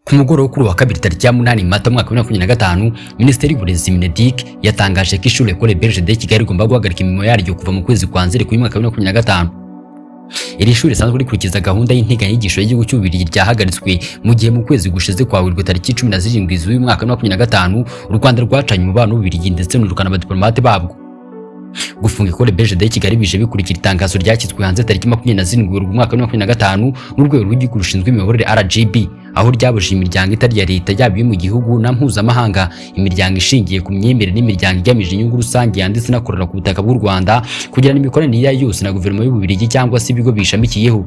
Ku mugoroba kuri wa kabiri, tariki ya 8 Mata mwaka wa 2025, Minisiteri y'Uburezi, MINEDUC, yatangaje ko ishuri Ecole Belge de Kigali rigomba guhagarika imirimo yaryo kuva mu kwezi kwa Nzeri kuri mwaka wa 2025. Iri shuri risanzwe rikurikiza gahunda y'integanyanyigisho y'igihugu cy'Ububiligi ryahagaritswe mu gihe mu kwezi gushize kwa Werurwe, tariki 17 z'uyu mwaka wa 2025, u Rwanda rwacanye umubano n'Ububiligi ndetse runirukana abadiplomate babwo. Gufunga Ecole Belge de Kigali bije bikurikira itangazo ryashyizwe hanze tariki 27 Werurwe umwaka wa 2025 n'urwego rw'igihugu rushinzwe imiyoborere, RGB, aho ryabujije imiryango itari iya leta, yaba iyo mu gihugu na mpuzamahanga, imiryango ishingiye ku myemerere n'imiryango igamije inyungu rusange yanditse inakorera ku butaka bw'u Rwanda, kugirana imikoranire iyo ari yose na guverinoma y'Ububiligi cyangwa se ibigo biyishamikiyeho.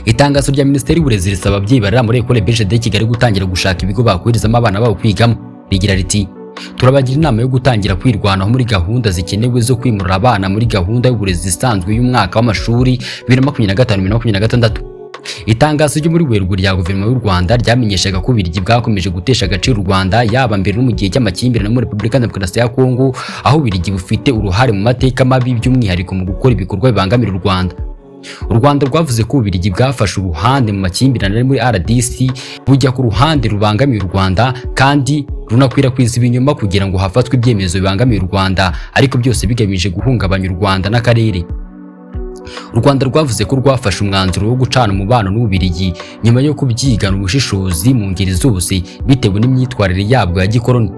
Itangazo rya Minisiteri y'Uburezi risaba ababyeyi barera muri Ecole Belge de Kigali gutangira gushaka ibigo bakoherezamo abana babo kwigamo. Rigira riti: "Turabagira inama yo gutangira kwirwanaho muri gahunda zikenewe zo kwimurira abana muri gahunda y'uburezi isanzwe y'umwaka w'amashuri 2025 2026." Itangazo ryo muri Werurwe rya guverinoma y'u Rwanda ryamenyeshaga ko Ububiligi bwakomeje gutesha agaciro u Rwanda, yaba mbere no mu gihe cy'amakimbirane muri Repubulika Demokarasi ya Kongo, aho Ububiligi bufite uruhare mu mateka mabi, by'umwihariko mu gukora ibikorwa bibangamira u Rwanda. U Rwanda rwavuze ko Ububiligi bwafashe uruhande mu makimbirane ari muri RDC, bujya ku ruhande rubangamiye u Rwanda, kandi runakwirakwiza ibinyoma kugira ngo hafatwe ibyemezo bibangamiye u Rwanda, ariko byose bigamije guhungabanya u Rwanda n'akarere. U Rwanda rwavuze ko rwafashe umwanzuro wo gucana umubano n'Ububiligi nyuma yo kubyigana ubushishozi mu ngeri zose, bitewe n'imyitwarire yabwo ya gikoloni.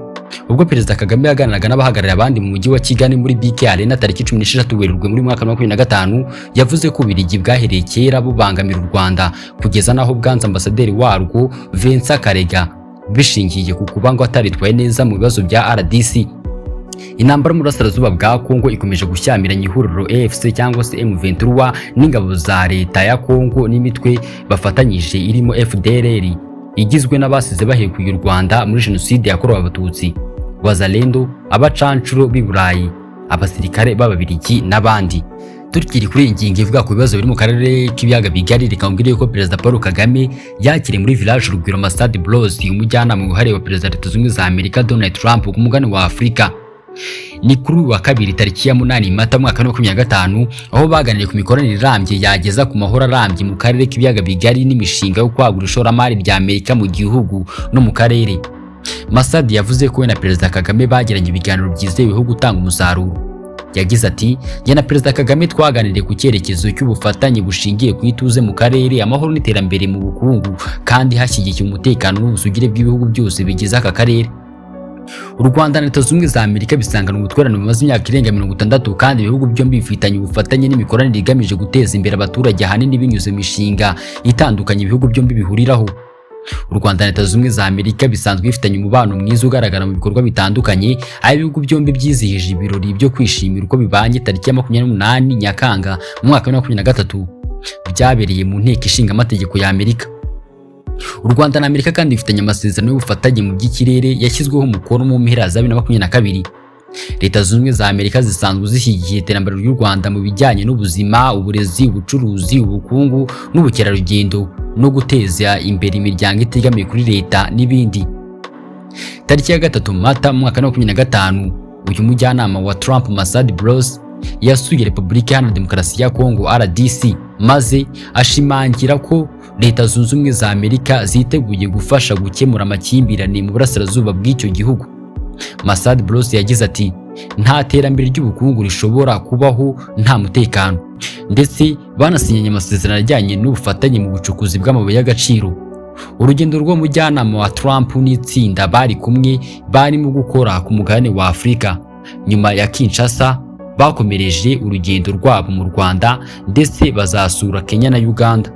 Ubwo Perezida Kagame yaganiraga n'abahagarariye abandi mu mujyi wa Kigali muri BK Arena tariki 16 Werurwe muri mwaka wa 2025, yavuze ko Ububiligi bwahereye kera bubangamira u Rwanda, kugeza n'aho bwanze ambasaderi warwo Vincent Karega, bishingiye ku kuba ngo ataritwaye neza mu bibazo bya RDC. Intambara mu burasirazuba bwa Kongo ikomeje gushyamiranya ihuriro AFC cyangwa se M23 n'ingabo za leta ya Kongo n'imitwe bafatanyije irimo FDLR igizwe n'abasize bahekuye u Rwanda muri jenoside yakorewe Abatutsi, Wazalendo, abacancuro b'i Burayi, abasirikare b'Ababiligi n'abandi. Tukiri kuri iyi ngingo ivuga ku bibazo biri mu karere k'ibiyaga bigari, reka mbwire yuko Perezida Paul Kagame yakiriye muri Village Urugwiro Massad Boulos, umujyanama wihariye wa Perezida Leta Zunze Ubumwe za Amerika Donald Trump ku mugabane wa Afurika. Ni kuri uyu wa kabiri, tariki ya 8 Mata mwaka wa 2025, aho baganiriye ku mikoranire irambye yageza ku mahoro arambye mu karere k'ibiyaga bigari n'imishinga yo kwagura ishoramari rya Amerika mu gihugu no mu karere. Massad yavuze ko we na Perezida Kagame bagiranye ibiganiro byizeweho gutanga umusaruro. Yagize ati: "Njye na Perezida Kagame twaganiriye ku cyerekezo cy'ubufatanye bushingiye ku ituze mu karere, amahoro n'iterambere mu bukungu, kandi hashyigikiwe umutekano n'ubusugire bw'ibihugu byose bigize aka karere." U Rwanda na Leta Zunze Ubumwe za Amerika bisangana ubutwererane bumaze imyaka irenga 60, kandi ibihugu byombi bifitanye ubufatanye n'imikoranire igamije guteza imbere abaturage, ahanini binyuze mu mishinga itandukanye ibihugu byombi bihuriraho. U Rwanda na Leta Zunze Ubumwe za Amerika bisanzwe bifitanye umubano mwiza ugaragara mu bikorwa bitandukanye, aho ibihugu byombi byizihije ibirori byo kwishimira uko bibanye tariki ya 28 Nyakanga mu mwaka wa 2023, byabereye mu Nteko Ishinga Amategeko ya Amerika. U Rwanda na Amerika kandi bifitanye amasezerano y'ubufatanye mu by'ikirere yashyizweho umukono mu mpera za 2022. Leta Zunze Ubumwe za Amerika zisanzwe zishyigikiye iterambere ry'u Rwanda mu bijyanye n'ubuzima, uburezi, ubucuruzi, ubukungu n'ubukerarugendo, no guteza imbere imiryango itegamiye kuri leta n'ibindi. Tariki ya 3 Mata mu mwaka wa 2025, uyu mujyanama wa Trump Massad Boulos yasuye Repubulika Iharanira Demokarasi ya Kongo, RDC, maze ashimangira ko Leta Zunze Ubumwe za Amerika ziteguye gufasha gukemura amakimbirane mu burasirazuba bw'icyo gihugu. Massad Boulos yagize ati: "Nta terambere ry'ubukungu rishobora kubaho nta mutekano." Ndetse banasinyanye amasezerano ajyanye n'ubufatanye mu bucukuzi bw'amabuye y'agaciro. Urugendo rw'umujyanama wa Trump n'itsinda bari kumwe barimo gukora ku mugabane wa Afurika, nyuma ya Kinshasa bakomereje urugendo rwabo mu Rwanda, ndetse bazasura Kenya na Uganda.